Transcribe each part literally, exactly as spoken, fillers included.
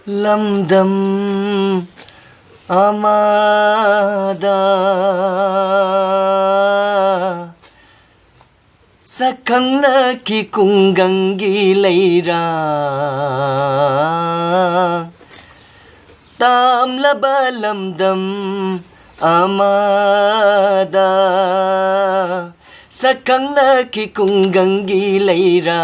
ꯂꯝꯗꯝ ꯑꯃꯗ ꯁꯛꯈꯪꯅꯈꯤ ꯈꯨꯡꯒꯪꯒꯤ ꯂꯩꯔꯥꯡ꯫ ꯇꯥꯝꯂꯕ ꯂꯝꯗꯝ ꯑꯃꯗ ꯁꯛꯈꯪꯅꯈꯤ ꯈꯨꯡꯒꯪꯒꯤ ꯂꯩꯔꯥꯡ꯫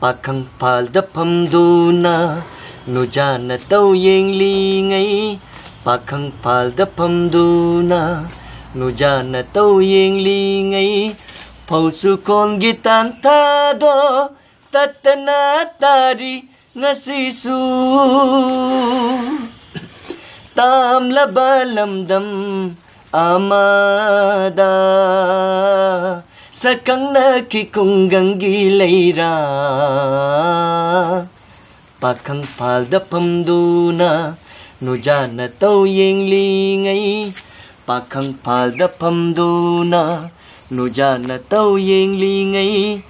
ꯄꯥꯈꯪ ꯐꯥꯜꯗ ꯐꯝꯗꯨꯅ ꯅꯨꯖꯥꯅ ꯇꯧ ꯌꯦꯡꯂꯤꯉꯩ, ꯄꯥꯈꯪ ꯐꯥꯜꯗ ꯐꯝꯗꯨꯅ ꯅꯨꯖꯥꯅ ꯇꯧ ꯌꯦꯡꯂꯤꯉꯩ, ꯐꯧꯁꯨ ꯀꯣꯟꯒꯤ ꯇꯥꯟꯊꯥꯗꯣ ꯇꯠꯇꯅ ꯇꯥꯔꯤ ꯉꯁꯤꯁꯨ꯫ ꯇꯥꯝꯂꯕ ꯂꯝꯗꯝ ꯑꯃꯗ ꯁꯛꯈꯪꯅꯈꯤ ꯈꯨꯡꯒꯪꯒꯤ ꯂꯩꯔꯥꯡ꯫ ꯄꯥꯈꯪ ꯐꯥꯜꯗ ꯐꯝꯗꯨꯅ ꯅꯨꯖꯥꯅ ꯇꯧ ꯌꯦꯡꯂꯤꯉꯩ, ꯄꯥꯈꯪ ꯐꯥꯜꯗ ꯐꯝꯗꯨꯅ ꯅꯨꯖꯥꯅ ꯇꯧ ꯌꯦꯡꯂꯤꯉꯩ,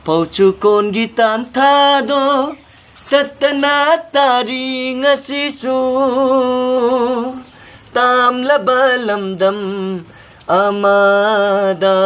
ꯐꯧꯁꯨ ꯀꯣꯟꯒꯤ ꯇꯥꯟꯊꯥꯗꯣ ꯇꯠꯇꯅ ꯇꯥꯔꯤ ꯉꯁꯤꯁꯨ꯫ ꯇꯥꯝꯂꯕ ꯂꯝꯗꯝ ꯑꯃꯗ